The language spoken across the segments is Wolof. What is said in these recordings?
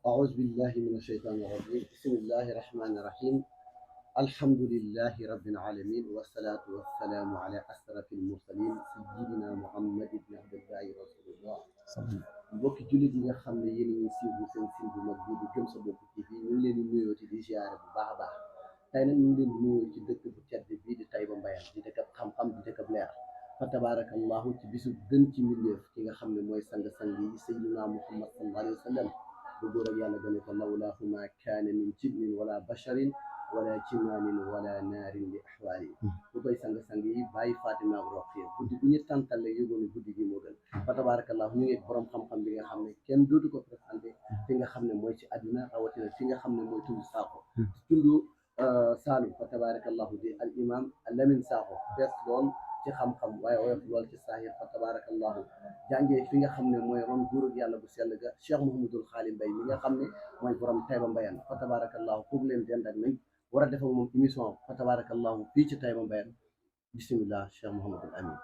أعوذ بالله من الشيطان الرجيم بسم الله الرحمن الرحيم الحمد لله رب العالمين والصلاة والسلام على أشرف المرسلين سيدنا محمد بن عبد الله رسول الله mbokki jullit yi nga xam ne yéen a ngi suivre seen site bu mag bii di Gëm Sa Bopp TV ñu ngi leen di nuyoo ci di ziare bu baax a baax tey nag ñu ngi leen di nuyoo ci dëkk bu tedd bii di Taïba Mbayane di dëkkab xam-xam di dëkkab leer fa tabaarakallahu ci bisu gën ci mbindeef ki nga xam ne mooy sang-sang yi sayyidina Muhammad sallallahu alayhi wa sallam bu góor ak yàlla gën a ko lawlaahu ma kaana min jinnin wala basharin wala jinaanin wala naarin li axwaali bu koy sang-sang yi bàyyi Fatima ak Roqiya guddi bu ñu tàntale yógoone guddi gi moo gën fa tabaarakallahu ñu ngi borom xam-xam bi nga xam ne kenn dootu ko présenté fi nga xam ne mooy ci àddina rawatina fi nga xam ne mooy tundu Sakho tundu Saalum fa tabaarakallahu di al imam Lamine Sakho fees lool ci xam-xam waaye oyof lool ci saahir fa tabaarakallahu jàngee fi nga xam ne mooy ron góorug yàlla bu sell ga Cheikh Mouhamadul Xaali Mbay mi nga xam ne mooy borom Taïba Mbayane fa tabaarakallahu foofu leen dend ak nañ war a def ak moom émission fa tabaarakallahu fii ci Taïba Mbayane bismillah Cheikh Mouhamadul Amin.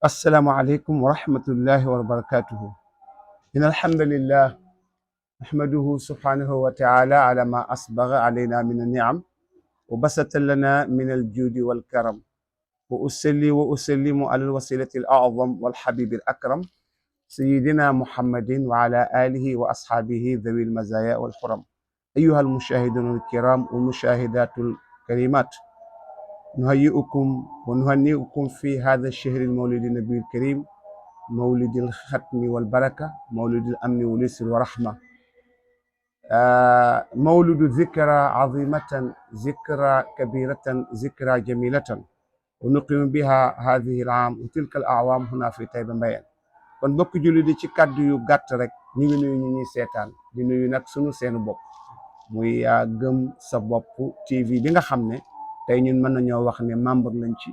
Assalamu alaikum wa rahmatullahi wa barakatuhu. إن الحمد لله نحمده سبحانه وتعالى على ما أسبغ علينا من النعم وبسط لنا من الجود والكرم وأصلي وأسلم على الوسيلة الأعظم والحبيب الأكرم سيدنا محمد وعلى آله وأصحابه ذوي المزايا والحرم. أيها المشاهدون الكرام والمشاهدات الكريمات، نهيئكم ونهنئكم في هذا الشهر المولد النبي الكريم، مولد الختم والبركة، مولد الأمن واليسر والرحمة، مولد ذكرى عظيمة، ذكرى كبيرة، ذكرى جميلة، ونقيم بها هذه العام وتلك الأعوام هنا في Taïba Mbayane. kon bokk julli di ci kàddu yu gàtt rek ñu ngi nuyu ñu ñuy seetaan di nuyu nag sunu seenu bopp muy Gëm Sa Bopp TV bi nga xam ne tey ñun mën nañoo wax ne membre lañ ci,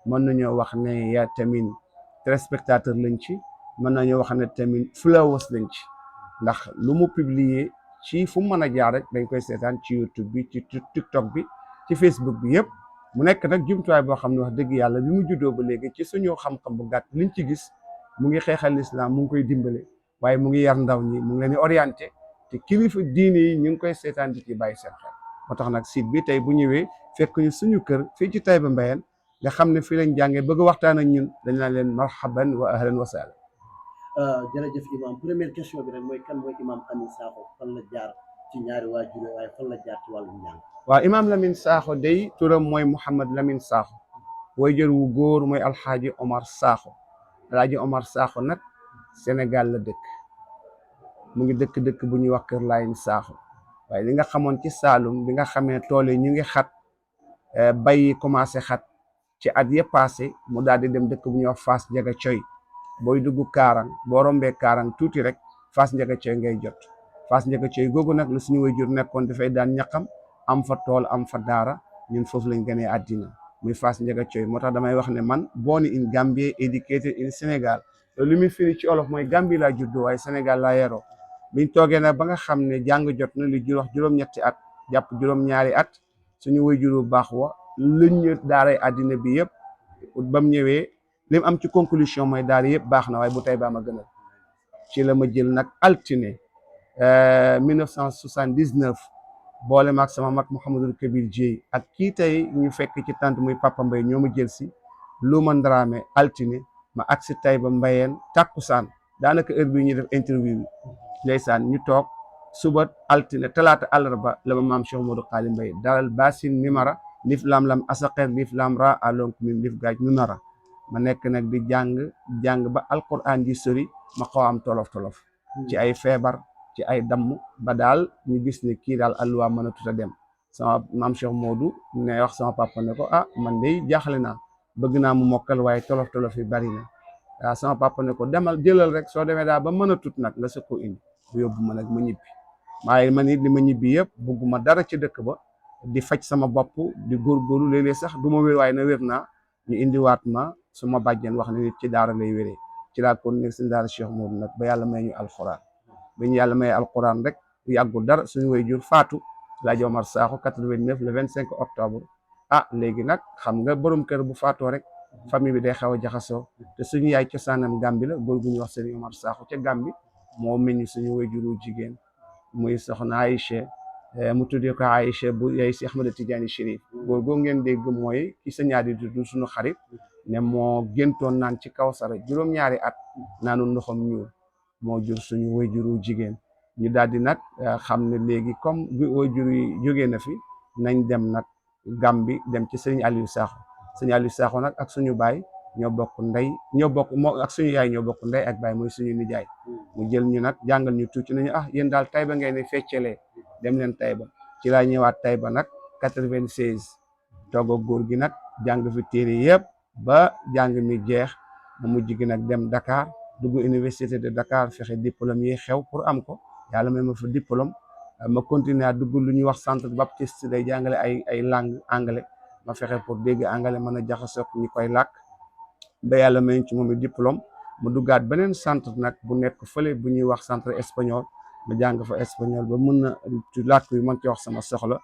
mën nañoo wax ne yaa tamit téléspectateur lañ ci, mën nañoo wax ne tamit followers lañ ci, ndax lu mu publier ci fu mu mën a jaar rek dañ koy seetaan ci YouTube bi, ci TikTok bi, ci Facebook bi yëpp. mu nekk nag jumtuwaay boo xam ne wax dëgg yàlla bi mu juddoo ba léegi ci suñu xam-xam bu gàtt liñ ci gis mu ngi xeexal lislaam, mu ngi koy dimbale, waaye mu ngi yar ndaw ñi, mu ngi leen di orienté, te kilifa diine yi ñu ngi koy seetaan di ci bàyyi seen xel. moo tax nag site bi tey bu ñëwee fekk ñu suñu kër fii ci Taïba Mbayane nga xam ne fii lañ jàngee bëgg waxtaan ak ñun, dañ naan leen marhaban wa ahlan wa sahlan. jërëjëf imam, première question bi rek mooy kan mooy imam Lamine Sakho, fan la jaar ci ñaari waajur waaye fan la jaar ci wàllu njàng. waaw imam Lamine Sakho day turam mooy Mouhamed Lamine Sakho, waajur wu góor mooy alxaaji Omar Sakho. alxaaji Omar Sakho nag Sénégal la dëkk, mu ngi dëkk bu ñuy wax Kër Laayeen Sakho. waaye li nga xamoon ci Saalum bi nga xamee tool yi ñu ngi xat, bay yi commencé xat ci at ya passé, mu daal di dem dëkk bu ñuy wax Fass Njaga Coy. booy dugg Kaarang boo rombee Kaarang tuuti rek Fass Njaga Coy ngay jot. Fass Njaga Coy googu nag lu suñu waajur nekkoon dafay daan ñaqam, am fa tool, am fa daara, ñun foofu lañ gënee àddina muy Fass Njaga Coy. moo tax damay wax ne man born in Gambie, educated in Sénégal. loolu li muy firi ci olof mooy Gambie laa juddoo waaye Sénégal laa yaroo. biñ toogee nag ba nga xam ne jàng jot na li wax juróom-ñetti at jàpp juróom-ñaari at, suñu waajur bu baax wa lëñ ñu daaray àddina bi yëpp. ba mu ñëwee li mu am ci conclusion mooy daara yëpp baax na waaye bu Taïba ma gënal. ci la ma jël nag altine 1979 boole maag sama mag Mouhamadul Kabir Dieye ak kii tey ñu fekk ci tant muy Papa Mbaye ñoo ma jël si lu ma ndaraame altine ma agsi Taïba Mbayane takkusaan daanaka heure bii ñuy def interview bi ndeysaan ñu toog suba altine talaata àllarba la ma maam Cheikh Modou Xaali Mbay dalal basin mimara lif lam asaqer lif lam ra alonk mim lif gaaj nu nara. ma nekk nag di jàng ba alquran ji sori ma xaw am tolof ci ay feebar, ci ay damm, ba daal ñu gis ne kii daal alluwa mën a tuta dem. sama maam Cheikh Modou ne wax sama papa ne ko man de jaaxle naa, bëgg naa mu mokkal waaye tolof yi bari na. waaw sama papa ne ko demal jëlal rek, soo demee daal ba mën a tut nag nga sëg ko indi bu yóbbu ma nag ma ñibbi. waaye man it li ma ñibbi yëpp bëgguma dara ci dëkk ba, di faj sama bopp, di góorgóorlu, léeg-léeg sax du ma wér waaye na wér naa. ñu indiwaat ma su ma bàjjen wax ne nit ci daara lay wéree, ci laa kon nekk seen daara Cheikh Modou nag ba yàlla may ñu alquran. ba ñu yàlla may alquran rek yàggul dara suñu waajur faatu Laaji Omar Sakho 89 le 25 octobre. léegi nag xam nga borom kër bu faatoo rek famille bi day xaw a jaxasoo, te suñu yaay cosaanam Gàmbi la, góor gu ñuy wax Serigne Omar Sakho ca Gàmbi moo meññ suñu wayjuru jigéen muy soxna Aïcha mu tuddee ko Aïcha bu yaay si Ahmada Tidiane Chérif góor goo ngeen dégg mooy ki sa ñaari du suñu xarit ne moo géntoon naan ci Kawsara juróom-ñaari at naanu ndoxam ñuul moo jur suñu wayjuru jigéen ñu daal di nag xam ne léegi comme wayjur yi jógee na fi nañ dem nag Gàmbi dem ci sëñ Aliou Sakho sëñ Aliou Sakho nag ak suñu baay ñoo bokk ndey ñoo bokk moo ak suñu yaay ñoo bokk ndey ak baay mooy suñu nijaay mu jël ñu nag jàngal ñu tuuti nañu yéen daal Taïba ngeen ne feccelee dem leen Taïba ci laa ñëwaat Taïba nag 96 toog ak góor gi nag jàng fi téere yëpp ba jàng mi jeex mu mujj gi nag dem Dakar dugg université de Dakar fexe diplôme yi xew pour am ko yàlla may ma fa diplôme ma continuer à dugg lu ñuy wax centre baptiste day jàngale ay langue anglais ma fexe pour dégg anglais mën a jaxasoo ñi koy làkk ba yàlla may ci moom diplôme mu duggaat beneen centre nag bu nekk fële bu ñuy wax centre espagnol ma jàng fa espagnol ba mën na ci làkk yu mën ci wax sama soxla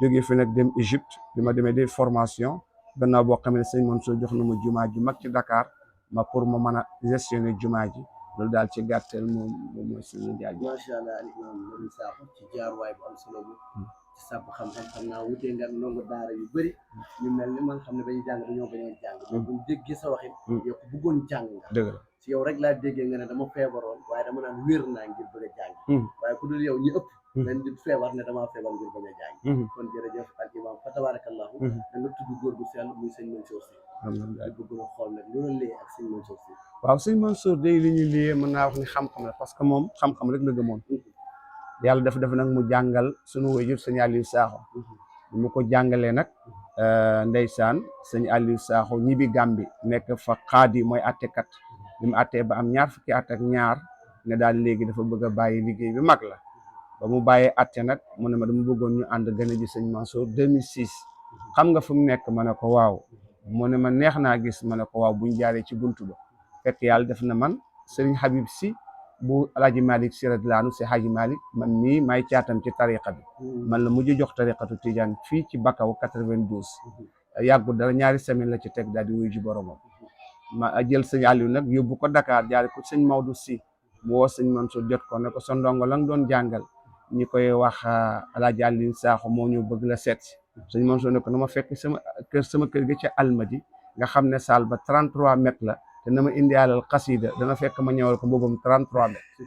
jógee fi nag dem Égypte bi ma demee des formation gannaaw boo xam ne sëñ Mansour jox na ma jumaa ju mag ci Dakar ma pour ma mën a gestionner jumaa ji loolu daal ci gàttal moom mooy suñu jaaj. macha allah Imam Lamine Sakho ci jaaruwaay bu am solo bi ci sàpp xam-xam xam naa wutee nga ndongo daara yu bëri ñu mel ni man xam ne bañuy jàng dañoo bañ a jàng mais buñ déggee sa waxin yow ko bëggoon jàng nga dëgg la si yow rek laa déggee nga ne dama feebaroon waaye dama naan wér naa ngir bëgg a jàng waaye ku dul yow ñi ëpp dañ di feebar ne damaa feebar ngir bañ a jàng kon jërëjëf al imam fa tabarakallahu da nga tudd góor gu sell muy sëñ Mansour Sy di bëgg na xool nag lu la lee ak sëñ Mansour Sy waaw sëñ Mansour day li ñu liyee mën naa wax ni xam-xam la parce que moom xam-xam rek la gëmoon yàlla dafa def nag mu jàngal suñu wayjur sëñ Aliou Sakho mu ko jàngalee nag ndeysaan sëñ Aliou Sakho ñibbi Gàmbi nekk fa xaadi mooy attekat bi mu attee ba am ñaar fukki at ak ñaar ne daal léegi dafa bëgg a bàyyi liggéey bi mag la ba mu bàyyee atte nag mu ne ma dama bëggoon ñu ànd gën a ji sëñ Mansour 2006 xam nga fu mu nekk ma ne ko waaw mu ne ma neex naa gis ma ne ko waaw buñ jaaree ci buntu ba fekk yàlla def na man sëriñ Habib Sy bu Alaaji Malick Sy radiyallaahu anhu si Haji Malick man mii may caatam ci tariqa bi man la mujj jox tariqatu Tijaan fii ci Bakaw 92 yàggul dara ñaari semaine la ci teg daal di wuyu ji boromam ma jël sëñ Aliou nag yóbbu ko Dakar jaare ko sëñ Maodo Sy mu woo sëñ Mansour jot ko ne ko sa ndongo la nga doon jàngal ñi koy wax Alaaji Aliou Sakho moo ñu bëgg la seet sëñ Mansour ne ko na ma fekk sama kër gi ca Almadi nga xam ne salle ba 33 mètres la te na ma indi alal xasida dana fekk ma ñëwal ko boobam 33 mètres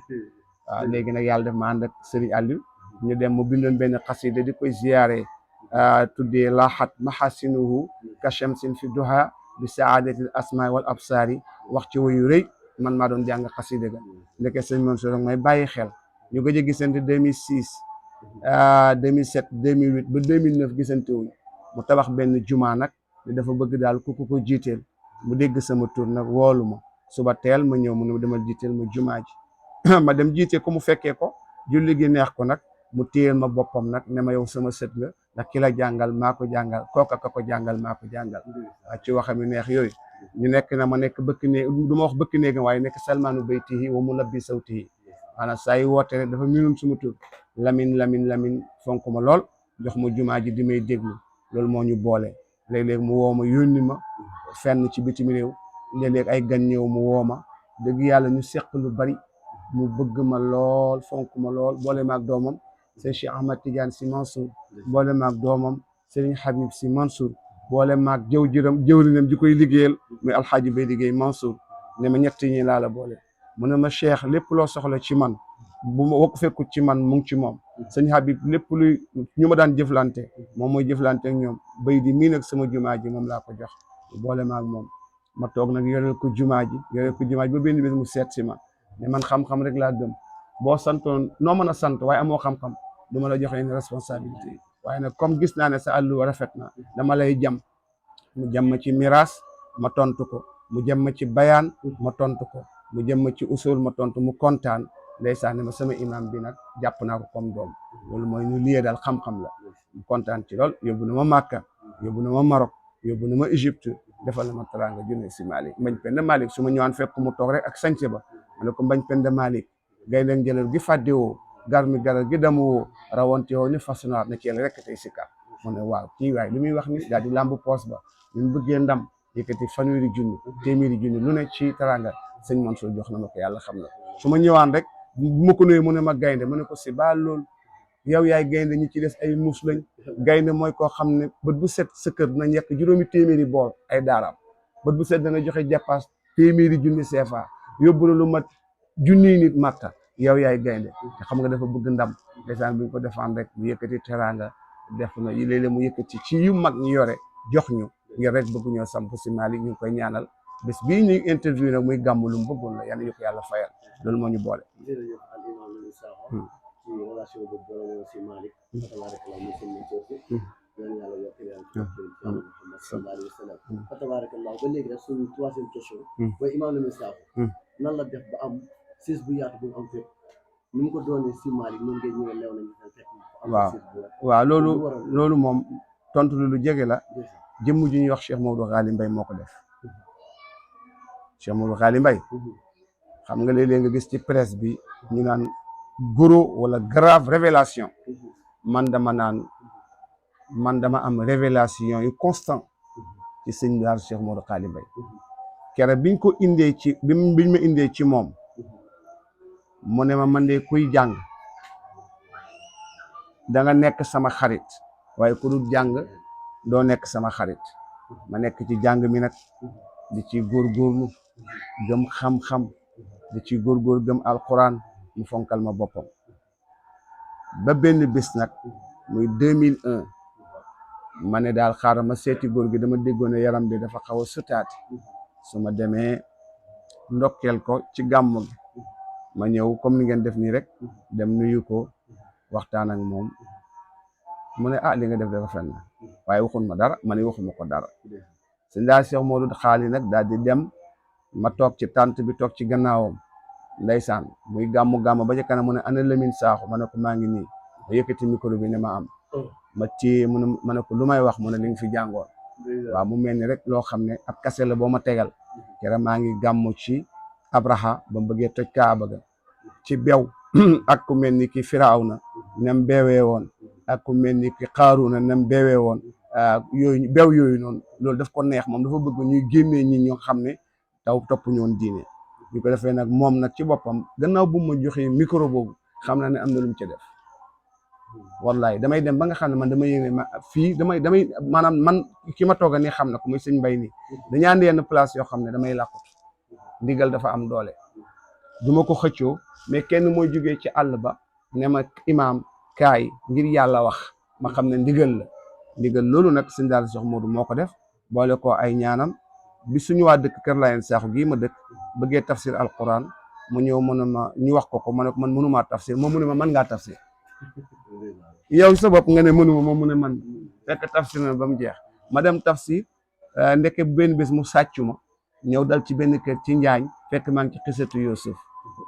waaw léegi nag yàlla def ma ànd ak Serigne Aliou ñu dem mu bindoon benn xasida di koy ziyaare tuddee laaxat mahasinuhu kashamsin fi duha bi saadatil asmaa wal absaari wax ci wayu rëy man maa doon jàng xasida ga ndeke sëñ Mansour may bàyyi xel ñu gëj a gisante 2006 2007 2008 ba 2009 gisante wuñ mu tabax benn jumaa nag dafa bëgg daal ku ko jiiteel mu dégg sama tur nag woolu ma suba teel ma ñëw mu ne demal jiiteel ma jumaa ji ma dem jiite ko mu fekkee ko julli gi neex ko nag mu téyel ma boppam nag ne ma yow sama sët nga ndax ki la jàngal maa ko jàngal kooka ka ko jàngal maa ko jàngal waaw ci waxam yu neex yooyu ñu nekk na ma nekk bëkk néeg du ma wax bëkk néegam waaye nekk salmaanu baytihi wa mu labbi sawtihi maanaam saa yu woote rek dafa miinum suma tur Lamine fonk ma lool jox ma jumaa ji di may déglu loolu moo ñu boole léeg-léeg mu woo ma yónni ma fenn ci bitim réew léeg-léeg ay gan ñëw mu woo ma dëgg yàlla ñu seq lu bari mu bëgg ma lool fonk ma lool boole ma ak doomam sëñ Cheikh Ahmad Tidiane Sy Mansour boole ma ak doomam sëriñ Habib Sy Mansour boole ma ak jëwrinam ji koy liggéeyal muy alxaaji bay liggéey Mansour ne ma ñett ñi laa la boole mu ne ma Cheikh lépp loo soxla ci man bu ma ko fekkut ci man mu ngi ci moom sëñ Habib lépp luy ñu ma daan jëflante moom mooy jëflante ak ñoom bay di mii nag sama jumaa ji moom laa ko jox boole ma ak moom ma toog nag yoreel ko jumaa ji ba benn bés mu seet si ma ne man xam-xam rek laa gëm boo santoon noo mën a sant waaye amoo xam-xam du ma la joxe une responsabilité waaye nag comme gis naa ne sa àllu rafet na dama lay jam mu jam ma ci miraas ma tontu ko mu jam ma ci bayaan ma tontu ko mu jam ma ci usul ma tontu mu kontaan ndeysaan ne ma sama imam bi nag jàpp naa ko comme doom loolu mooy ñu liyee daal xam-xam la mu kontaan ci lool yóbbu na ma Màkka yóbbu na ma Maroc yóbbu na ma Égypte defal na ma teraanga junne si Malick Mbañ Penda Malick su ma ñëwaan fekk mu toog rek ak sañse ba ma ne ko Mbañ Penda Malick gay leen jëlal gi fàdde woo gar mi garal gi damu woo rawante woo ni façonnaar na ci yàlla rek tey si kar mu ne waaw kii waay li muy wax ni daal di làmb poos ba ñu bëggee ndam yëkkati fanweeri junni téeméeri junni lu ne ci teraanga sëñ Mansour jox na ma ko yàlla xam na su ma ñëwaan rek bu ma ko nuyu mu ne ma gaynde mu ne ko si baal loolu yow yaay gaynde ñi ci des ay muus lañ gaynde mooy koo xam ne bët bu set sa kër dina yekk juróomi téeméeri bool ay daaraam bët bu set dana joxe dépasse téeméeri junni CFA yóbbu na lu mat junniy nit Makka yow yaay gaynde te xam nga dafa bëgg ndam ndeysaan bi ñu ko defaan rek mu yëkkati teraanga def na léeg-léeg mu yëkkati ci yu mag ñu yore jox ñu ngir rek bëgg ñoo samp si Malick ñu ngi koy ñaanal bés bii ñuy interview nag muy gàmm lu mu bëggoon la yàlla ñu ko yàlla fayal loolu moo ñu boole. jërëjëf al imam Lamine Sakho ci relation boobu boole si Malick tabarakallah mu seen soosi ñaan yàlla yokk leen ci Muhammad sallallahu alayhi wa sallam tabarakallah ba léegi rek suñu troisième question mooy imam Lamine Sakho nan la def ba am siis bu yaatu bu mu am fépp ni mu ko doonee si Malick noonu ngay ñëwee leew nañu fekk waaw loolu moom tontu lu jege la jëmm ji ñuy wax Cheikh Maodo Ghali Mbaye moo ko def Cheikh Maodo Ghali Mbaye xam nga léeg-léeg nga gis ci presse bi ñu naan gros wala grave révélation man dama am révélation yu constant ci sëñ daal Cheikh Maodo Ghali Mbaye kere biñ ko indee ci biñ ma indee ci moom mu ne ma man de kuy jàng da nga nekk sama xarit waaye ku dul jàng doo nekk sama xarit ma nekk ci jàng mi nag di ci góorgóorlu gëm xam-xam di ci góorgóor gëm alquran mu fonkal ma boppam ba benn bés nag muy 2001 ma ne daal xaaral ma seeti góor gi dama déggoon ne yaram bi dafa xaw a sutaati su ma demee ndokkeel ko ci gàmm gi ma ñëw comme ni ngeen def nii rek dem nuyu ko waxtaan ak moom mu ne li nga def dafa fen na waaye waxun ma dara ma ne waxuma ko dara sëñ daal Cheikh Maodo Ghali nag daal di dem ma toog ci tànt bi toog ci gannaawam ndeysaan muy gàmmu ba ca kanam mu ne ana Lamine Sakho ma ne ko maa ngi nii ma yëkkati micro bi ne ma am ma téye mu ne ma ne ko lu may wax mu ne li nga fi jàngoon waaw mu mel ni rek loo xam ne ab kase la boo ma tegal kere maa ngi gàmmu ci Abraha ba mu bëggee toj Kaaba ga ci bew ak ku mel ni ki Firawna nam beewee woon ak ku mel ni ki Qaaruna nam beewee woon yooyu bew yooyu noonu loolu daf ko neex moom dafa bëgg ñuy génnee ñi ñoo xam ne topp ñoon diine ñu ko defee nag moom nag ci boppam gannaaw bu ma joxee micro boobu xam naa ne am na lu mu ci def wallahi damay dem ba nga xam ne man damay yéene ma fii damay maanaam man ki ma tooga nii xam na ko muy sëñ Mbay nii dañu ànd yenn place yoo xam ne damay làqut ndigal dafa am doole duma ko xëccoo mais kenn mooy jógee ci àll ba ne ma imaam kaay ngir yàlla wax ma xam ne ndigal loolu nag sëñ daal Cheikh Maodo moo ko def boole ko ay ñaanam bi suñu waa dëkk Kër Laayeen Sakho gii ma dëkk bëggee tafsir alquran mu ñëw mën ma ñu wax ko ma ne ko man mënumaa tafsir moom mu ne ma mën ngaa tafsir yow sa bopp nga ne mënuma moom mu ne man fekk tafsir na ba mu jeex ma dem tafsir ndeke benn bés mu sàccu ma ñëw dal ci benn kër ci Njaañ fekk maa ngi ci xisatu Yuusuf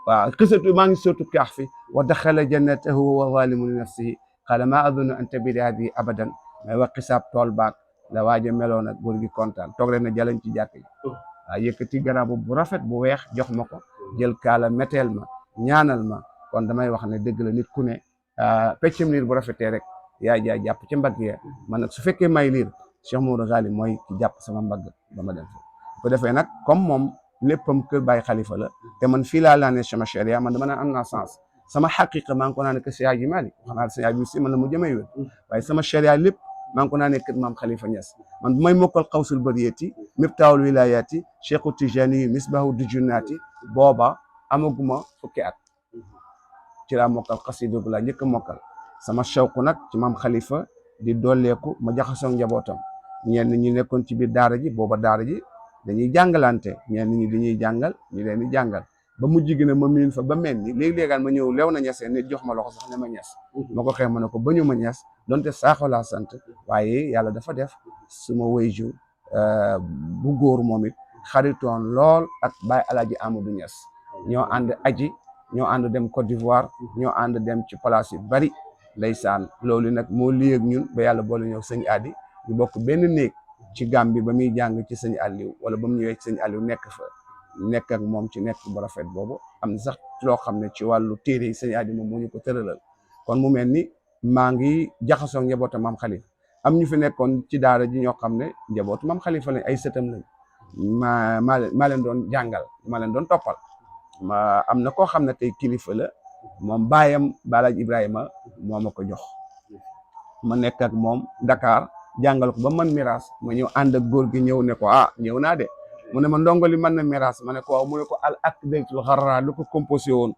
waaw xisatu maa ngi sootu Kahfi wa daxala jannatahu wa zalimun li nafsihi qaala maa adunnu an tabida hadihi abadan may wax xisaab tool baag la waaja meloon ak góor gi kontaan toog leen na jalañ ci jàkk ji waaw yëkkati garab bu rafet bu weex jox ma ko jël kaala meteel ma ñaanal ma kon damay wax ne dëgg la nit ku ne peccam liir bu rafetee rek yaa jaay jàpp ci mbagg ya man nag su fekkee may liir Cheikh Maodo Ghali mooy ki jàpp sama mbagg ba ma dem fa ko defee nag comme moom léppam kër Baay Xalifa la te man fii laa laane sama charia man dama naan am naa sens sama xaqiqa maa ngi ko naa ne que Seydi Hadji Malick xanaa Seydi Hadji si man la mu jëmee wér waaye sama charia lépp maa ngi ko naa ne kër maam Khalifa Niass man bu may mokkal xawsul bariyati miftaahul wilayati Cheikhu Tijani misbahu dujunaati booba amaguma fukki at ci laa mokkal xasida bu laa njëkk a mokkal sama shawku nag ci maam Khalifa di dolleeku ma jaxasoo njabootam ñenn ñi nekkoon ci biir daara ji booba daara ji dañuy jàngalante ñenn ñi dañuy jàngal ñu leen di jàngal ba mujj gi ne ma miin fa ba mel ni léegi-léegaan ma ñëw lew na ñesee nit jox ma loxo sax ne ma ñes ma ko xëy ma ne ko ba ñu ma ñes donte Sakho laa sant waaye yàlla dafa def suma wayju bu góor moom it xaritoon lool ak Baye Alaaji Amadou Niass ñoo ànd aji ñoo ànd dem Côte d'Ivoire ñoo ànd dem ci place yu bari ndeysaan loolu nag moo lii ak ñun ba yàlla boole ñëw sëñ Adi ñu bokk benn néeg ci Gàmbi ba muy jàng ci sëñ Aliou wala ba mu ñëwee ci sëñ Aliou nekk fa nekk ak moom ci nekk bu rafet boobu am na sax loo xam ne ci wàllu téere yi sëñ Adi moom moo ñu ko tëralal kon mu mel ni maa ngi jaxasoo njabootu maam Khalifa am ñu fi nekkoon ci daara ji ñoo xam ne njabootu maam Khalifa lañ ay sëtam lañ maa leen doon jàngal maa leen doon toppal ma am na koo xam ne tey kilifa la moom baayam Balaaj Ibrahima moo ma ko jox ma nekk ak moom Dakar jàngal ko ba man miraas ma ñëw ànd ak góor gi ñëw ne ko ñëw naa de mu ne ma ndongo li mën na miraas ma ne ko waaw mu ne ko al akdaytul xarra lu ko composé woon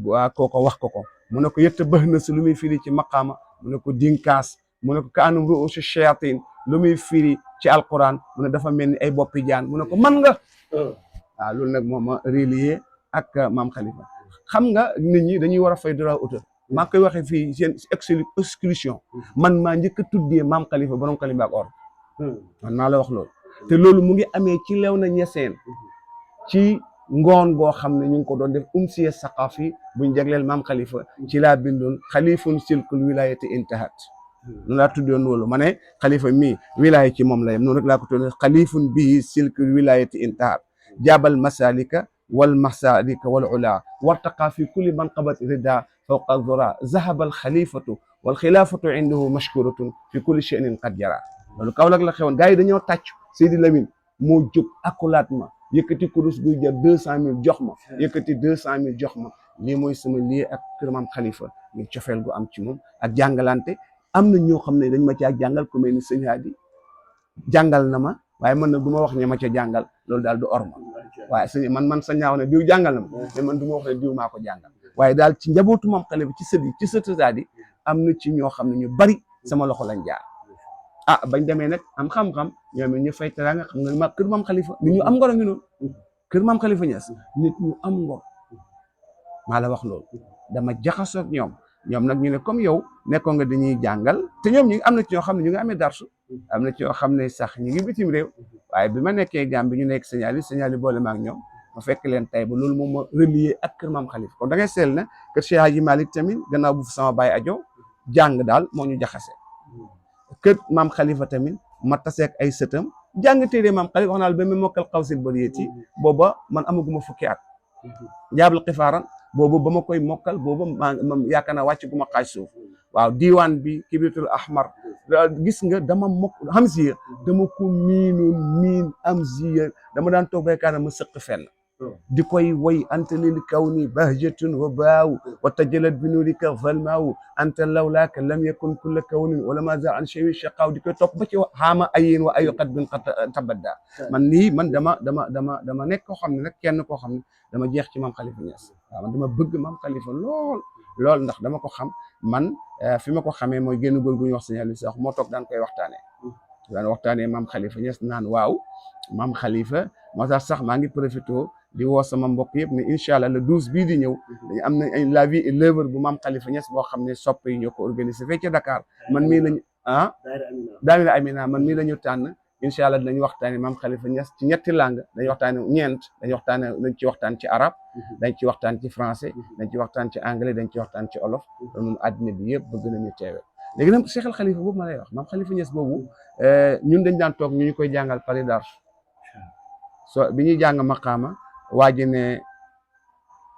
waa kooko wax ko mu ne ko yëtta bëx na si lu muy firi ci maqaama mu ne ko dinkaas mu ne ko ka anum ruusu shayatin lu muy firi ci alquran mu ne dafa mel ni ay boppi jaan mu ne ko man nga waaw loolu nag moom ma relier ak maam Khalifa xam nga nit ñi dañuy war a fay droit auteur maa koy waxee fii seen exclusion man maa njëkk a tuddee maam Khalifa borom Kalimba ak or man maa la wax loolu te loolu mu ngi amee ci Léona Niassène ci ngoon goo xam ne ñu ngi ko doon def umsiya saqafi buñ jagleel maam Khalifa ci laa bindoon xalifun silkul wilayati intahat noonu laa tuddoon loolu ma ne Khalifa mii wilaya ci moom la yem noonu rek laa ko tuddoon xalifun bihi silkul wilayati intahat jaabal masalika wal masalika wal ula wartaqa fi kulli manqabat rida fawqa dhura zahaba al xalifatu wal xilaafatu indahu mashkuratun fi kulli shay'in qad jara loolu Kaolack la xewoon gars yi dañoo tàcc Seydi Lamine moo jóg akulaat ma yëkkati kurus guy jar 200 000 jox ma yëkkati 200 000 jox ma lii mooy sama lii ak kër maam Khalifa ngir cofeel gu am ci moom ak jàngalante am na ñoo xam ne dañ ma caa jàngal ku mel ni sëñ Hadi jàngal na ma waaye man nag du ma wax ne ma ca jàngal loolu daal du orma waaye sëñ man sa ñaaw ne diw jàngal na ma mais man du ma wax ne diw maa ko jàngal waaye daal ci njabootu maam Khalifa ci sët yi ci sëtu Hadi am na ci ñoo xam ne ñu bari sama loxo lañ jaar bañ demee nag am xam-xam ñoom ñu fay teraanga xam nga ma kër maam Khalifa nit ñu am ngor a ngi noonu kër maam Khalifa Niass nit ñu am ngor maa la wax loolu dama jaxasoo ak ñoom nag ñu ne comme yow nekkoon nga dañuy jàngal te ñoom ñi am na ci ñoo xam ne ñu ngi amee darsu am na ci ñoo xam ne sax ñu ngi bitim réew waaye bi ma nekkee Gambie ñu nekk signali boole ma ak ñoom ma fekk leen tay ba loolu moom ma relier ak kër maam Khalifa kon da ngay seel ne kër Cheikh Hadji Malick tamit gannaaw bu sama baay ajo jàng daal moo ñu jaxase kër maam Khalifa tamit ma taseek ay sëtam jàng téere maam Khalifa wax naa la ba mu mokkal xawsil bariyati booba man amaguma fukki at jaabal xifaaran boobu ba ma koy mokkal boobu ma yaakaar naa wàcc gu ma xaaj suuf waaw diiwaan bi kibritul ahmar gis nga dama hamziya dama ko miin hamziya dama daan toog baykaana ma sëq fenn di koy woy anta lil kawni bahjatun wa baaw wa tajalat bi nurika zalmaaw anta lawlaaka lam yakun kulla kawnin wala ma za an shawi shaqaaw di koy topp ba ci xaama ayin wa ayu qad bin qad tabadda man dama nekk koo xam ne nag kenn koo xam ne dama jeex ci maam Khalifa Niass waaw man dama bëgg maam Khalifa lool ndax dama ko xam man fi ma ko xamee mooy génn góor gu ñuy wax signal sax moo toog daan koy waxtaanee maam Khalifa Niass naan waaw maam Khalifa moo tax sax maa ngi profité di woo sama mbokk yëpp ne incha allah le 12 bii di ñëw dañu am na la vie et l'œuvre bu maam Khalifa Niass boo xam ne soppe yi ñoo ko organisé fee ca Dakar man mii lañu daamina Amina man mii la ñu tànn incha allah dinañ waxtaane maam Khalifa Niass ci ñetti langue dañ waxtaane dañ ci waxtaan ci arabe dañ ci waxtaan ci français dañ ci waxtaan ci anglais dañ ci waxtaan ci olof loolu moom àddina bi yëpp bëgg nañu teewe léegi nag Cheikh al Khalifa boobu ma lay wax maam Khalifa Niass boobu ñun dañ daan toog ñu koy jàngal pari dar so bi ñuy jàng maqaama waa ji ne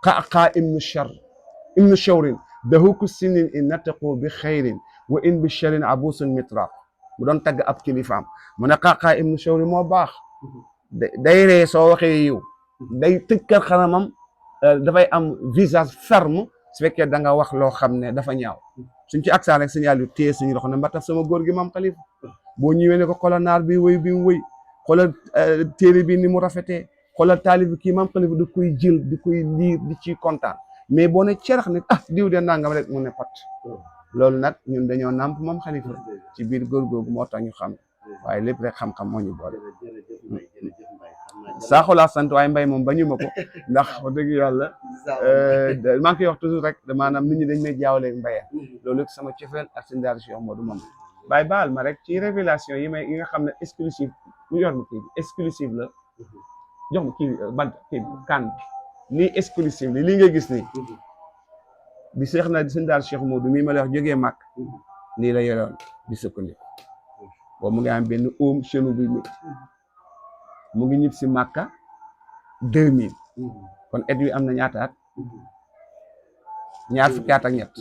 qaa ibnu shawrin dahuku sinin in nataqu bi xayrin wa in bi sharin abusun mitraq mu doon tagg ab kilifaam mu ne qaa ibnu shawrin moo baax day ree soo waxee yiw day tëj kër xaramam dafay am visage ferme su fekkee da nga wax loo xam ne dafa ñaaw suñ ci aksaan rek signal yu téye suñu loxo ne mbataf sama góor gi maam Khalifa boo ñëwee ne ko xoolal naar bi wëy bi mu wëy xoolal téere bi ni mu rafetee xoolal taalib bi kii maam Khalifa da koy jël di koy liir di ci kontaan mais boo ne cerex ne diw de nangam rek mu ne pat loolu nag ñun dañoo nàmp maam Khalifa ci biir góor googu moo tax ñu xam waaye lépp rek xam-xam moo ñu boole saaxu laa sant waaye mbay moom bañu ma ko ndax wax dëgg yàlla maa ngi koy wax toujours rek maanaam nit ñi dañ may jaawale mbaye loolu sama cofeel ak seen daal si Modou moom bàyyi baal ma rek ci révélation yi nga xam ne exclusive ñu yor ma kii bi exclusive la jox ma kii bant kii kan lii exclusive li lii ngay gis nii bi seex na seen daal Cheikh Modou mii ma lay wax jógee màkk lii la yoroon di sukkandiku boobu mu ngi am benn oom chenu bi métti mu ngi ñib si màkka 2000 kon et wi am na ñaata at ñaar fukki at ak ñett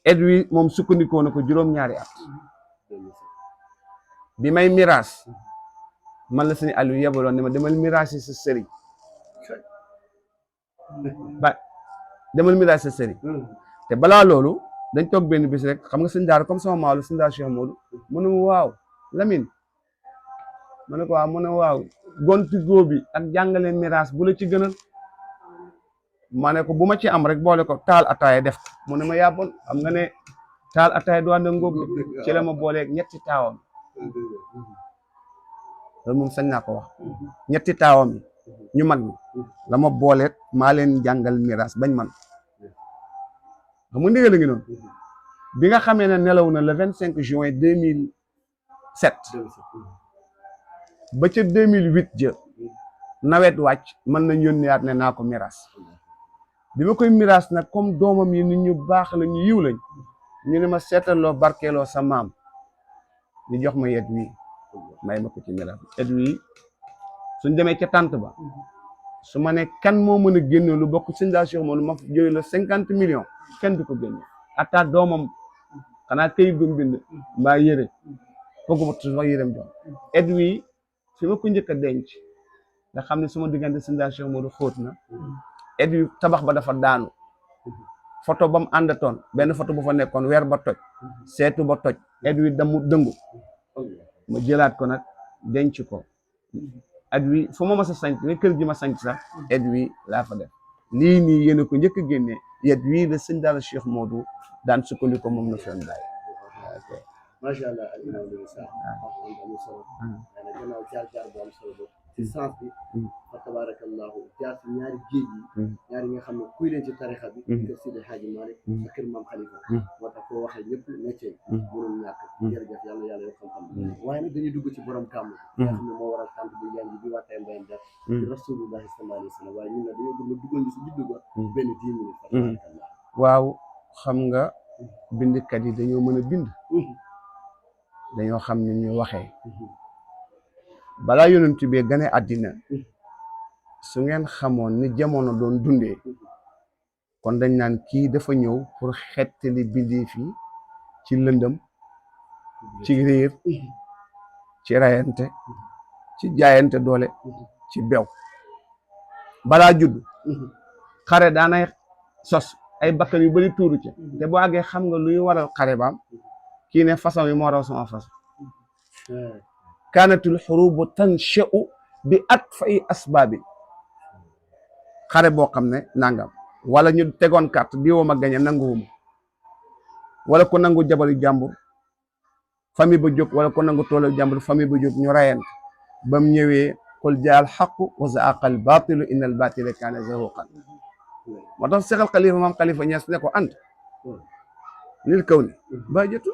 et wi moom sukkandikoo na ko juróom-ñaari at bi may miraas man la sëñ Aliou yebaloon ne ma demal miraas yi sa sëriñ ba demal miraas sa sëriñ te balaa loolu dañ toog benn bis rek xam nga sëñ daara comme sama maalu sëñ daara Cheikh Modou mu ne waaw Lamine ma ne ko waaw mu ne waaw gonti góobi ak jàngale miraas bu la ci gënal ma ne ko bu ma ci am rek boole ko taal ataaya def ko mu ne ma yàbboon xam nga ne taal ataaya du ànd ak ngóob ci la ma booleeg ñetti taawam loolu moom sañ naa ko wax ñetti taawam yi ñu mag ñi la ma booleeg maa leen jàngal miraas bañ man xam nga ndigal a ngi noonu bi nga xamee ne nelaw na le 25 juin 2007 ba ca 2008 ja nawet wàcc mën nañ yónneewaat ne naa ko miraas bi ma koy miraas nag comme doomam yi nit ñu baax la ñu yiw lañ ñu ne ma seetaloo barkeeloo sa maam ñu jox ma yet wii may ma ko ci miraas yet wii suñ demee ca tànt ba su ma ne kan moo mën a génne lu bokk sëñ daa Cheikh moom ma jëlee la 50 millions kenn du ko génne atta doomam xanaa këyit gum bind mbaa yére fooguma tu wax yérem jox yet wii fi ma ko njëkk a denc nga xam ne suma diggante sëñ daa Cheikh Modou xóot na et wi tabax ba dafa daanu photo ba mu àndatoon benn photo bu fa nekkoon weer ba toj seetu ba toj et wi damu dëngu ma jëlaat ko nag denc ko et wi fu ma mas a sanc ne kër gi ma sanc sax et wi laa fa def lii nii yéen a ko njëkk a génne et wi la sëñ daal Cheikh Modou daan sukkandiku moom na fen daay macha allah al imam Lamine Sarr am solo gannaaw jaar bu am solo ci sens bi fa tabarakallahu jaar ci ñaari géej yi ñaari nga xam ne kuy leen ci tarixa bi kër Sidi Hadji Malick ak kër Maam Khalifa moo tax foo waxee ñëpp métier mënul ñàkk jërëjëf yàlla yàlla yoo xam-xam waaye nag dañuy dugg ci borom kàmm nga xam ne moo waral tànt bi yan bi waa tay mbayam def ci rasulullahi sallallahu alayhi wa sallam waaye ñun nag dañoo bëgg duggal ñu si juddu ba benn 10 minutes fa tabarakallah waaw xam nga bindkat yi dañoo mën a bind dañoo xam ne ñu waxee balaa yonent bi gane àddina su ngeen xamoon ni jamono doon dundee kon dañ naan kii dafa ñëw pour xettali bindee fii ci lëndëm ci réer ci rayante ci jaayante doole ci bew balaa judd xare daanay sos ay bakkan yu bari tuuru ci te boo àggee xam nga luy waral xare baam kii ne façon yi moo raw sama façon kaanatul xurubu tansha'u bi atfa'i asbaabi xare boo xam ne nangam wala ñu tegoon carte diwoom a gañe nanguwuma wala ko nangu jabari jàmbur famille ba jóg wala ko nangu toolu jàmbur famille ba jóg ñu rayante ba mu ñëwee qul jaa al xaqu wa zaaqa al baatilu inna al baatila kaana zahuuqan moo tax Seex al Xalifa maam Xalifa Ñas ne ko ant lil kaw ni ba jëtu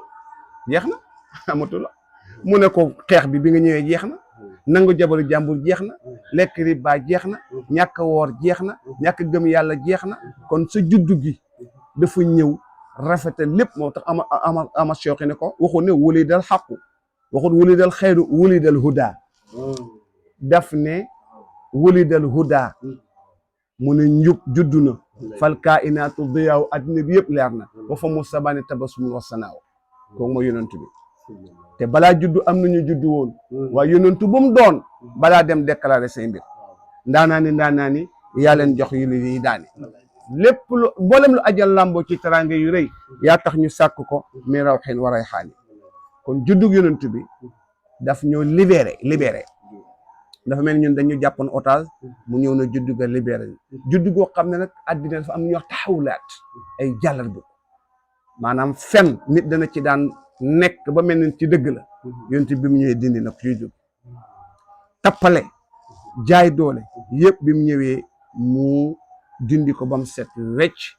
jeex na amatul mu ne ko xeex bi nga ñëwee jeex na nangu jabaru jàmbur jeex na lekk riba jeex na ñàkk woor jeex na ñàkk gëm yàlla jeex na kon sa juddu gi dafa ñëw rafetal lépp moo tax ama sooxi ne ko waxu ne wuli dal xaqu waxut wuli dal xayru wuli dal huda daf ne wuli dal huda mu ne njub juddu na fal kainaatu diyaaw addina bi yëpp leer na wa fa mu sabani tabasum wasanaaw kooku mooy yonent bi te balaa juddu am nañu juddu woon waaye yonentu bu mu doon balaa dem déclarer say mbir ndaanaani yaa leen jox yu li daani lépp lu mboolem lu ajal làmboo ci teraange yu rëy yaa tax ñu sàkk ko mi raw xin waray xaani kon juddug yonentu bi daf ñoo libéré dafa mel ni ñun dañu jàppoon otage mu ñëw na juddu ga libéré juddu goo xam ne nag àddina dafa am ñu wax taxawlaat ay jàllar bu maanaam fen nit dana ci daan nekk ba mel ni ci dëgg la yonent bi mu ñëwee dindi na ko ciy jóg tappale jaay doole yëpp bi mu ñëwee mu dindi ko ba mu set wecc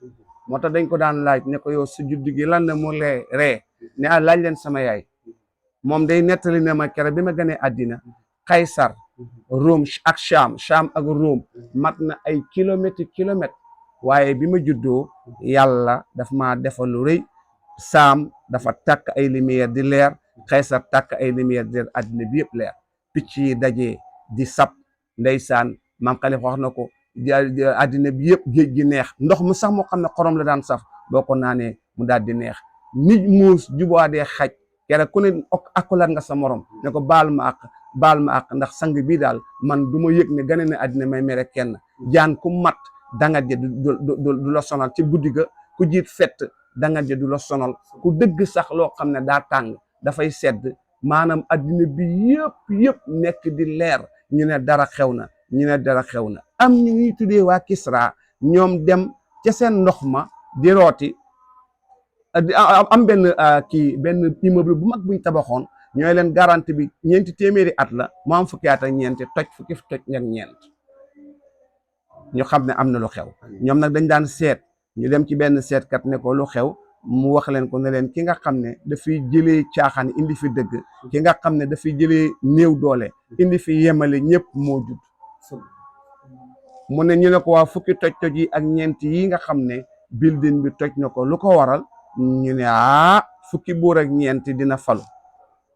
moo tax dañ ko daan laaj ne ko yow sa juddu gi lan la mu ree ne laaj leen sama yaay moom day nettali ne ma kere bi ma gënee àddina Kaysar Rome ak Cham ak Rome mat na ay kilomètres waaye bi ma juddoo yàlla daf ma defal lu rëy saam dafa tàkk ay lumière di leer Kaysar tàkk ay lumière di leer àddina bi yëpp leer picc yi dajee di sab ndeysaan maam Xalifa wax na ko àddina bi yëpp géej gi neex ndox mu sax moo xam ne xorom la daan saf boo ko naanee mu daal di neex nit muus jubaadee xaj kere ku ne akulaat nga sa morom ne ko baal ma ak ndax sang bii daal man du ma yëg ne gane ne àddina may mere kenn jaan ku mat dangat ja du la sonal ci guddi ga ku jiit fett dangat ja du la sonal ku dëgg sax loo xam ne daa tàng dafay sedd maanaam addina bi yëpp nekk di leer ñu ne dara xew na ñu ne dara xew na am ñu ngi tuddee waa Kisra ñoom dem ca seen ndox ma di rooti am benn immeuble bu mag buñ tabaxoon ñooy leen garantie bi 4 téeméeri at la mu am fukki at ak ñeenti toj fukki toj ak ñeent ñu xam ne am na lu xew ñoom nag dañ daan seet ñu dem ci benn seetkat ne ko lu xew mu wax leen ko ne leen ki nga xam ne dafay jëlee caaxaan indi fi dëgg ki nga xam ne dafay jëlee néew doole indi fi yemale ñëpp moo judd mu ne ñu ne ko waa fukki toj yi ak ñeent yi nga xam ne building bi toj na ko lu ko waral ñu ne fukki buur ak ñeent dina falu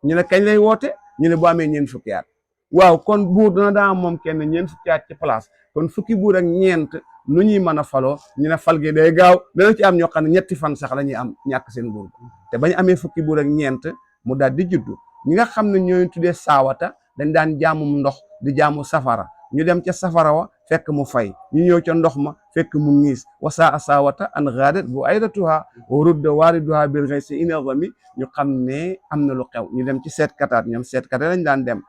ñu ne kañ lay woote ñu ne bu amee ñeent fukki at waaw kon buur dana daa moom kenn ñeent fukki at ci place kon fukki buur ak ñeent nu ñuy mën a faloo ñu ne fal gi day gaaw dana ci am ñoo xam ne 2 fan sax la ñuy am ñàkk seen buur te bañ amee fukki buur ak ñeent mu daal di juddu ñi nga xam ne ñooy tuddee saawata dañ daan jaamum ndox di jaamu safara ñu dem ca safara wa fekk mu fay ñu ñëw ca ndox ma fekk mu ngiis wasaa saawata an gaadat bu aydatuha wa rudda waariduha bil ghaysi inazami ñu xam ne am na lu xew ñu dem ci seetkataat ñoom seetkataat lañ daan dem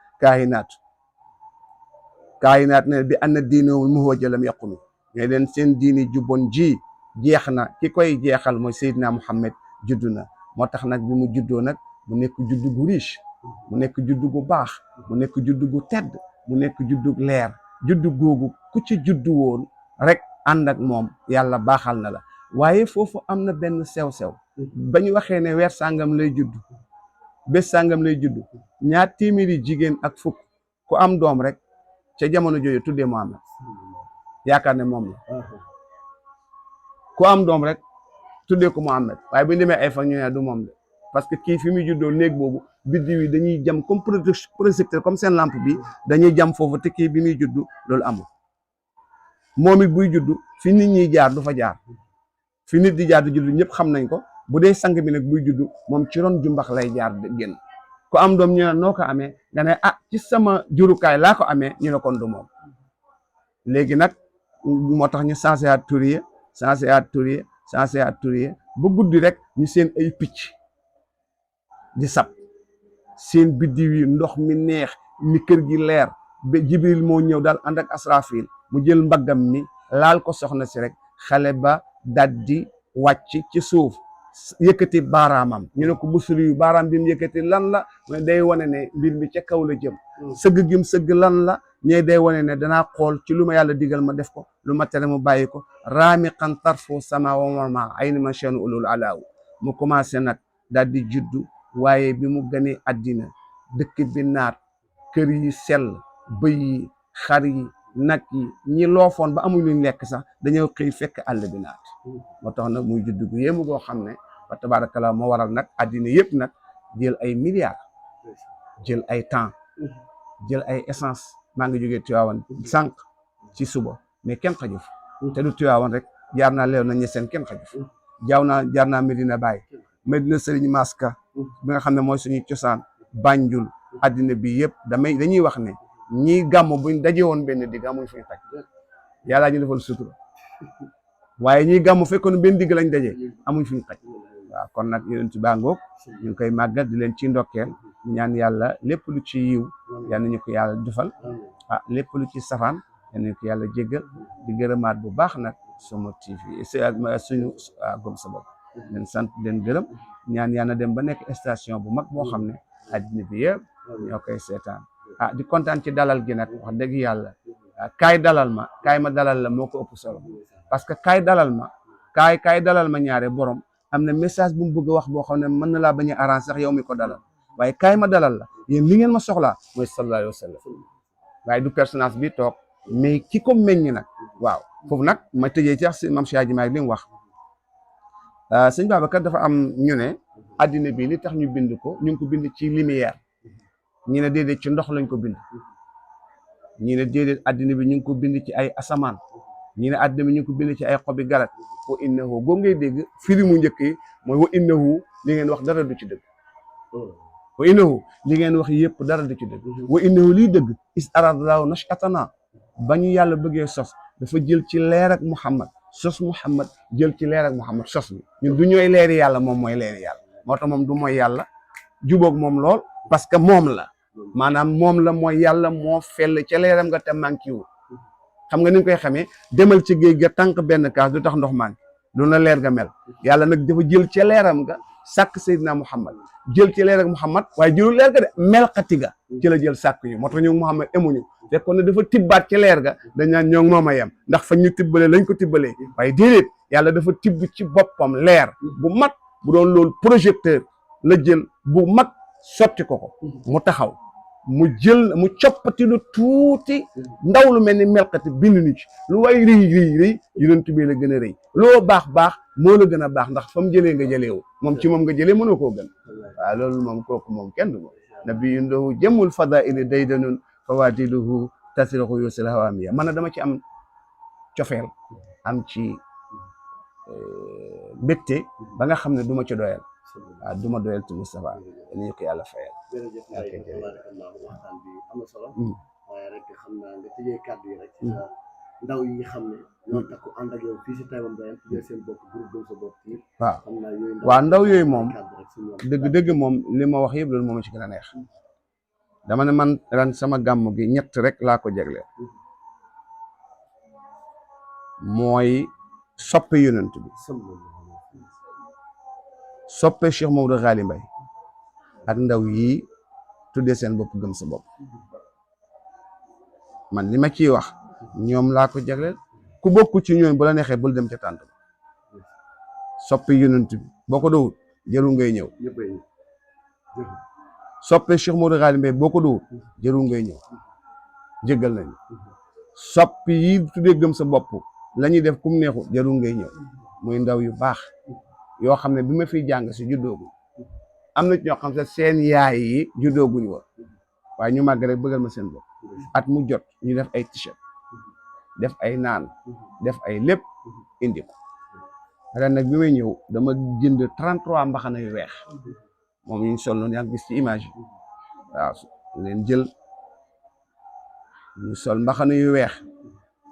kaahinaat ne bi anna diinahum muhwaja lam yaqumi ñooy leen seen diini ju bon ji jeex na ki koy jeexal mooy Seydina Muhammad juddu na moo tax nag bi mu juddoo nag mu nekk juddu gu riche mu nekk juddu gu baax mu nekk juddu gu tedd mu nekk juddu leer juddu googu ku ci juddu woon rek ànd ak moom yàlla baaxal na la waaye foofu am na benn sew-sew ba ñu waxee ne weer sàngam lay juddu bés sàngam lay juddu 2 téeméeri jigéen ak fukk ku am doom rek ca jamono jooju tuddee Muhammad yaakaar ne moom la ku am doom rek tuddee ko Muhammad waaye bu ñu demee ay fan ñu ne du moom de parce que kii fi muy juddoo néeg boobu biddiw yi dañuy jam comme projecteur comme seen lampe bi dañuy jam foofu te kii bi muy juddu loolu amul moom it buy juddu fi nit ñi jaar du fa jaar fi nit di jaar di juddu ñëpp xam nañ ko bu dee sang bi nag buy juddu moom ci ron jumbax lay jaar génn ku am doom ñu ne noo ko amee nga ne ci sama jurukaay laa ko amee ñu ne kon du moom léegi nag moo tax ñu changé at tur yi ba guddi rek ñu seen ay picc di sab seen biddiw yi ndox mi neex mi kër gi leer ba Jibril moo ñëw daal ànd ak Asrafil mu jël mbaggam mi laal ko soxna si rek xale ba daddi wàcc ci suuf yëkkati baaraamam ñu ne ko busuli yu baaraam bi mu yëkkati lan la mais day wane ne mbir mi ca kaw la jëm sëgg gim sëgg lan la ñee day wane ne danaa xool ci lu ma yàlla digal ma def ko lu ma tere mu bàyyi ko raamiqan tarfu sama wa ma ayni man shanu ulul alaaw mu commencé nag daal di juddu waaye bi mu gënee àddina dëkk bi naat kër yi sell bëy yi xar yi nag yi ñi loofoon ba amuñ luñ lekk sax dañoo xëy fekk àll bi naat moo tax nag muy juddu gu yéemu goo xam ne wa tabarakallah moo waral nag àddina yëpp nag jël ay milliards jël ay temps jël ay essence maa ngi jógee Tiwaawan sànq ci suba mais kenn xajuf te du Tiwaawan rek jaar naa leew na ñeseen kenn xajuf jaar naa Medina Baye Medina Serigne Maska bi nga xam ne mooy suñuy cosaan Banjul àddina bi yëpp dañuy wax ne ñii gàmm buñ daje woon benn digg amuñ fuñ xaj yàllaa ñu defal sutura waaye ñii gàmm fekkoon benn digg lañ daje amuñ fuñ xaj waaw kon nag yonent baa ngoog ñu ngi koy màggal di leen ci ndokkeel ñaan yàlla lépp lu ci yiw yal nañu ko yàlla defal lépp lu ci safaan yal nañu ko yàlla jéggal di gërëmaat bu baax nag Summa TV suñu Gëm Sa Bopp leen sant leen gërëm ñaan yàlla dem ba nekk station bu mag boo xam ne àddina bi yëpp ñoo koy seetaan di kontaan ci dalal gi nag wax dëgg yàlla kaay ma dalal la moo ko ëpp solo parce que kaay dalal ma ñaare borom am na message bu mu bëgg a wax boo xam ne mën na laa bañ a arrange sax yow mi ko dalal waaye kaay ma dalal la yéen li ngeen ma soxlaa mooy sallallahu alayhi wa sallam waaye du personnage bi toog mais ki ko meññ nag waaw foofu nag ma tëjee ci wax si Mame Cheikh Hadji Malick li mu wax sëñ Babacar dafa am ñu ne addina bi li tax ñu bind ko ñu ngi ko bind ci lumière ñi ne déedéet ci ndox lañ ko bind ñi ne déedéet addina bi ñu ngi ko bind ci ay asamaan ñi ne addina bi ñu ngi ko bind ci ay xobi garat wa innahu boo ngay dégg firi mu njëkk yi mooy wa innahu li ngeen wax dara du ci dëgg wa innahu li ngeen wax yëpp dara du ci dëgg wa innahu liy dëgg is aradallahu nashatana ba ñu yàlla bëggee sos dafa jël ci leer ak Muhammad sos Muhammad jël ci leer ak Muhammad sos bi ñun du ñooy leeri yàlla moom mooy leeri yàlla moo tax moom du mooy yàlla jubóog moom lool parce que moom la maanaam moom la mooy yàlla moo fell ca leeram nga te manqué wu xam nga ni nga koy xamee demal ci géej ga tànk benn kaas du tax ndox manqué du la leer ga mel yàlla nag dafa jël ca leeram nga sàkk Seydina Muhammad jël ci leer ak Muhammad waaye jëlul leer ga de melxati ga ci la jël sàkk yi moo tax ñu Muhammad emuñu fekkoon ne dafa tibbaat ci leer ga dañ naan ñoo ngi moom a yem ndax fa ñu tibbalee lañ ko tibbalee waaye déedéet yàlla dafa tibb ci boppam leer bu mag bu doon loolu projecteur la jël bu mag sotti ko mu taxaw mu jël mu coppati lu tuuti ndaw lu mel ni melxati bind ni ci lu way rëy yonent bi la gën a rëy loo baax moo la gën a baax ndax fa mu jëlee nga jëleewu moom ci moom nga jëlee mënoo koo gën waaw loolu moom kooku moom kenn du moom nabiyun lahu jëmmul fadaili daydanun fawadiluhu tasriqu yusil hawamiya man na dama ci am cofeel am ci mbégte ba nga xam ne du ma ci doyal waaw du ma doyal ci Moustapha dañu ko yàlla fayal jërëjëf tabarakallah waxtaan bi am na solo waaye rek xam naa nga tëjee kàddu yi rek ndaw yi xam ne ñoo takku ànd ak yow fii si Taïba Mbayeen tuddee seen bopp groupe Gëm Sa Bopp yi waaw xam naa yooyu waaw ndaw yooyu moom dëgg moom li ma wax yëpp loolu moom ci gën a neex dama ne man ren sama gàmm gi ñett rek laa ko jagleel mooy soppe yonent bi soppe Cheikh Maodo Ghali Mbaye ak ndaw yi tuddee seen bopp Gëm Sa Bopp man li ma ciy wax ñoom laa ko jagleel ku bokku ci ñoom bu la neexee bul dem ca tànt ba soppe yonent bi boo ko dowul jarul ngay ñëw soppe Cheikh Maodo Ghali Mbaye boo ko dowul jarul ngay ñëw jéggal nañu soppi yi tuddee Gëm Sa Bopp la ñuy def kum neexu jarul ngay ñëw muy ndaw yu baax yoo xam ne bi ma fiy jàng si juddooguñ am na ñoo xam ne seen yaay yi juddooguñ woon waaye ñu màgg rek bëggal ma seen bopp at mu jot ñu def ay t-shirt def ay naan def ay lépp indi ko ren nag bi may ñëw dama jënd 33 mbaxana yu weex moom ñu sol noonu yaa ngi gis ci image yi waaw leen jël ñu sol mbaxana yu weex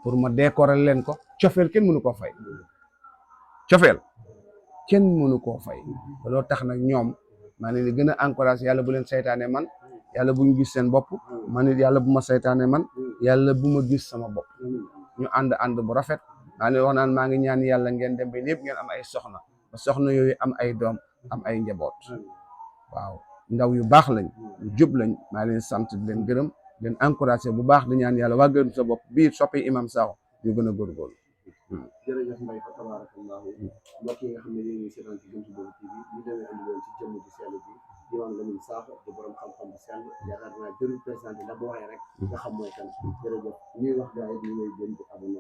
pour ma décorer leen ko cofeel kenn mënu koo fay cofeel kenn mënu koo fay loolu tax nag ñoom maa ne ni gën a encouragé yàlla bu leen saytaane man yàlla bu ñu gis seen bopp man it yàlla bu ma saytaane man yàlla bu ma gis sama bopp ñu ànd bu rafet maa ne wax naan maa ngi ñaan yàlla ngeen dem ba ñëpp ngeen am ay soxna ba soxna yooyu am ay doom am ay njaboot waaw ndaw yu baax lañ yu jub lañ maa leen sant di leen gërëm leen encouragé bu baax di ñaan yàlla waa Gëm Sa Bopp bii soppi imam Sakho ñu gën a góorgóorlu jërëjëf Mbaye fa tabarakallahu mbokk yi nga xam ne yéen ngi seetaan ci Gëm Sa Bopp TV ñu demee andi leen ci jëmm ji sell bi Imam Lamine Sakho di borom xam-xam bu sell yaakaar naa jërul présenté la boo waxee rek nga xam mooy kan jërëjëf ñuy wax gars yi ñu ngay gën di abonné